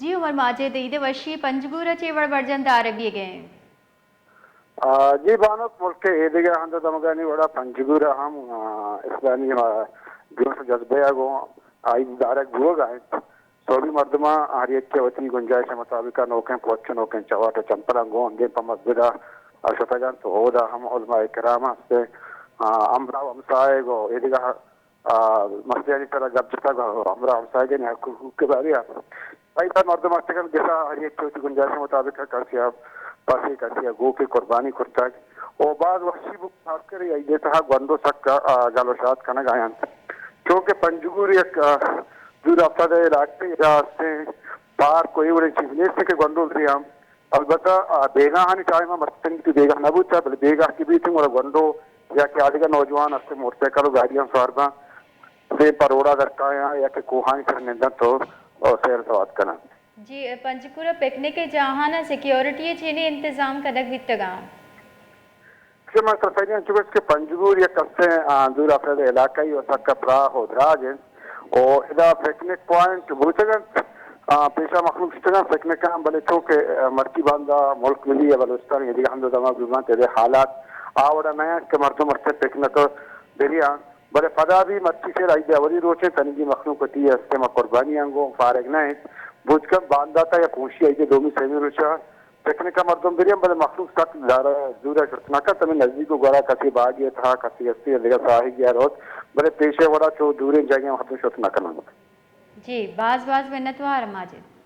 جی عمر ماجد، عید وشی، پنجگور ءَ چے وڑ برجم دار بیگ ءَ انت؟ آ، جی بانک، ملک ءِ ایدگہ ہند ءُ دمگانی وڑا پنجگور ءَ ہم، آ، اسلامی، آ، جوش ءُ جذبہ ءَ گوں عید دارگ بوگ ءَ انت۔ سوبی مردماں ہر یکے وتی گنجائش ءِ مطابق ءَ نوکیں پوچ ءُ نوکیں چواٹ ءُ چمپلاں گوں اندیم پہ مسجد ءَ شتگ انت ءُ اودا ہم علماء کرام است، آ، ہمراہ ءُ ہمسائگ ءُ ایدگہ آ، مسئلہانی سرا گپ جتگ ءُ ہمراہ ہمساہگانی حق حقوق ءِ بارے ءَ۔ پائدگ مردم اتکگ انت، گسا ہر یکے وتی گنجائش ءِ مطابق ءَ کسے ءَ پسے، کسے ءَ گوکے قربانی کرتگ۔ ءُ باز وشی بوت، خاص کر اے عید ءِ تہا گونڈو سک، آ، گل ءُ شاد کنگ ءَ انت۔ چونکہ پنجگور یک، آ، دور افتادہ علاقہ ءَ، ادا استیں پارک ءُ اے وڑیں چیز نیست کہ گونڈو بری ہم البتہ، آ، بیگاہانی ٹائم ءَ مرچی تنیگہ تو بیگاہ نہ بوتہ، بلے بیگاہ کہ بیت گڑا گونڈو یا کہ آدگہ نوجوان است، موٹر سائیکل ءُ گاڑیاں سوار باں، دیم پہ روڈ ءَ در کایاں یا کہ کوہانی سر ننداں تو، آ، سیر سواد کناں۔ جی، پنجگور ءَ پکنک ءِ جاہاناں سیکیورٹی ءِ چینی انتظام کنگ بیتگاں؟ کہ من ترا ساری انچو گوشت کہ پنجگور یک کسیں، آ، دور افتادہ علاقہ ءُ سکا پراہ ءُ دراج انت۔ ءُ ادا پکنک پوائنٹ بوتگ انت، آ، پیشا مخلوق شتگ انت پکنک ءَ، بلے چونکہ، آ، مرچی باندا ملک ملی ءِ بلوچستان ءِ دگہ ہند ءُ دمگ بوگ ءَ انت، ادا حالات آ وڑا نہ انت کہ مردم است پکنک ءَ بریان، بلے پدا بھی مرچی سر عید ءِ اولی روچ انت، تنیگی مخلوق وتی است ما قربانی انگو فارغ نہ انت، بوت کن باندا تا یا پونشی عید ءِ دومی سیمی روچ ءَ پکنک ءَ مردم بریان، بلے مخلوق سک دارا دور ءَ شت نہ کنت، ہمے نزیک ءُ گورا کسی باگے ءِ تہا کسی ہستی یا دگہ ساہگے ءَ روت، بلے پیش ءِ وڑا چو دوریں جاگہے ءَ مردم شت نہ کننت۔ جی، باز باز منتوار ماجد۔